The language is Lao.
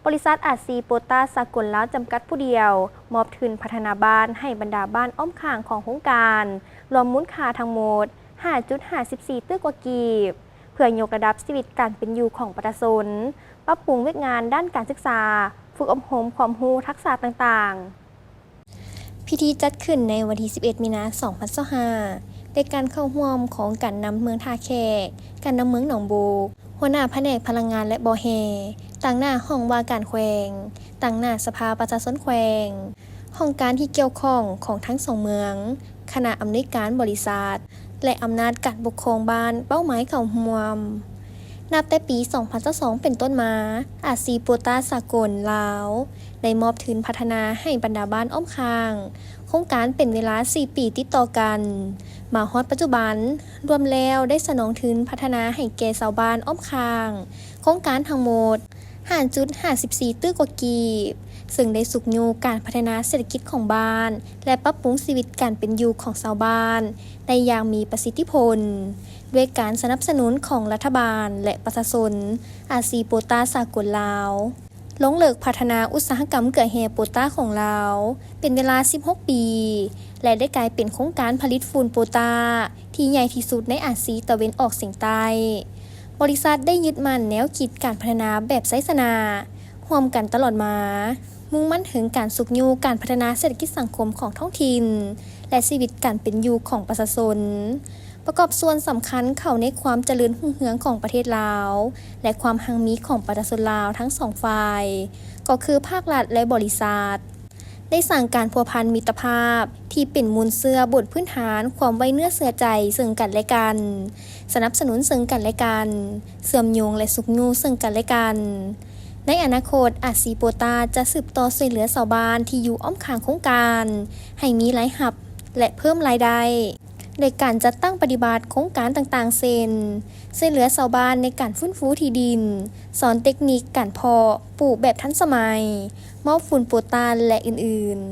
ບໍລິສັດ ອາຊີ ໂປຕາສາກົນລາວ ຈຳກັດຜູ້ດຽວ ມອບທຶນພັດທະນາບ້ານໃຫ້ບັນດາບ້ານອ້ອມຂ້າງຂອງໂຄງການ ລວມມູນຄ່າທັງໝົດ ຫ້າຈຸດຫ້າສິບສີ່ ຕື້ກວ່າກີບ ເພື່ອຍົກລະດັບຊີວິດການເປັນຢູ່ຂອງປະຊາຊົນ, ປັບປຸງວຽກງານດ້ານການສຶກສາ, ຝຶກອົບຮົມຄວາມຮູ້ທັກສະຕ່າງໆ. ພິທີຈັດຂຶ້ນໃນວັນທີສິບເອັດ ມີນາ ສອງພັນຊາວຫ້າ ດ້ວຍການເຂົ້າຮ່ວມຂອງການນຳເມືອງທ່າແຂກ, ການນຳເມືອງໜອງບົກ, ຫົວໜ້າພະແນກພະລັງງານ ແລະ ບໍ່ແຮ່, ຕາງໜ້າຫ້ອງວ່າການແຂວງ, ຕາງໜ້າສະພາປະຊາຊົນແຂວງ, ຫ້ອງການທີ່ກ່ຽວຂ້ອງຂອງທັງສອງເມືອງ, ຄະນະອຳນວຍການບໍລິສັດ ແລະ ອຳນາດການປົກຄອງບ້ານເປົ້າໝາຍເຂົ້າຮ່ວມ. ນັບແຕ່ປີສອງພັນຊາວສອງເປັນຕົ້ນມາ, ອາຊີ ໂປຕາສາກົນລາວ ໄດ້ມອບທຶນພັດທະນາໃຫ້ບັນດາບ້ານອ້ອມຂ້າງໂຄງການເປັນເວລາສີ່ປີຕິດຕໍ່ກັນ. ມາຮອດປັດຈຸບັນ, ລວມແລ້ວໄດ້ສະໜອງທຶນພັດທະນາໃຫ້ແກ່ຊາວບ້ານອ້ອມຂ້າງໂຄງການທັງໝົດ ຫ້າຈຸດຫ້າສິບສີ່ ຕື້ກວ່າກີບ, ເຊິ່ງໄດ້ຊຸກຍູ້ການພັດທະນາເສດຖະກິດຂອງບ້ານ ແລະ ປັບປຸງຊີວິດການເປັນຢູ່ຂອງຊາວບ້ານໄດ້ຢ່າງມີປະສິດທິຜົນ ດ້ວຍການສະໜັບສະໜູນຂອງລັດຖະບານ ແລະ ປະຊາຊົນ. ອາຊີ ໂປຕາສາກົນລາວ ລົງເລິກພັດທະນາອຸດສາຫະກຳເກືອແຮ່ໂປຕາຂອງລາວເປັນເວລາສິບຫົກປີ ແລະ ໄດ້ກາຍເປັນໂຄງການຜະລິດຝຸ່ນໂປຕາທີ່ໃຫຍ່ທີ່ສຸດໃນອາຊີຕາເວັນອອກສຽງໃຕ້. ບໍລິສັດໄດ້ຍຶດໝັ້ນແນວຄິດການພັດທະນາແບບໄຊຊະນະ, ຮ່ວມກັນຕະຫຼອດມາ, ມຸ່ງໝັ້ນເຖິງການຊຸກຍູ້ການພັດທະນາເສດຖະກິດສັງຄົມຂອງທ້ອງຖິ່ນ ແລະ ຊີວິດການເປັນຢູ່ຂອງປະຊາຊົນ, ປະກອບສ່ວນສຳຄັນເຂົ້າໃນຄວາມຈະເລີນຮຸ່ງເຮືອງຂອງປະເທດລາວ ແລະ ຄວາມຮັ່ງມີຂອງປະຊາຊົນລາວທັງສອງຝ່າຍ, ກໍຄືພາກລັດ ແລະ ບໍລິສັດ. ໄດ້ສ້າງການພົວພັນມິດຕະພາບທີ່ເປັນມູນເຊື້ອບົນພື້ນຖານຄວາມໄວ້ເນື້ອເຊື່ອໃຈເຊິ່ງກັນແລະກັນ, ສະໜັບສະໜູນເຊິ່ງກັນແລະກັນ, ເຊື່ອມໂຍງ ແລະ ຊຸກຍູ້ເຊິ່ງກັນແລະກັນ. ໃນອະນາຄົດ, ອາຊີໂປຕາຈະສືບຕໍ່ຊ່ວຍເຫຼືອຊາວບ້ານທີ່ຢູ່ອ້ອມຂ້າງໂຄງການໃຫ້ມີລາຍຮັບ ແລະ ເພີ່ມລາຍໄດ້ ໂດຍການຈັດຕັ້ງປະຕິບັດໂຄງການຕ່າງໆ ເຊັ່ນ ຊ່ວຍເຫຼືອຊາວບ້ານໃນການຟື້ນຟູທີ່ດິນ, ສອນເຕັກນິກການເພາະປູກແບບທັນສະໄໝ, ມອບຝຸ່ນໂປຕານ ແລະ ອື່ນໆ.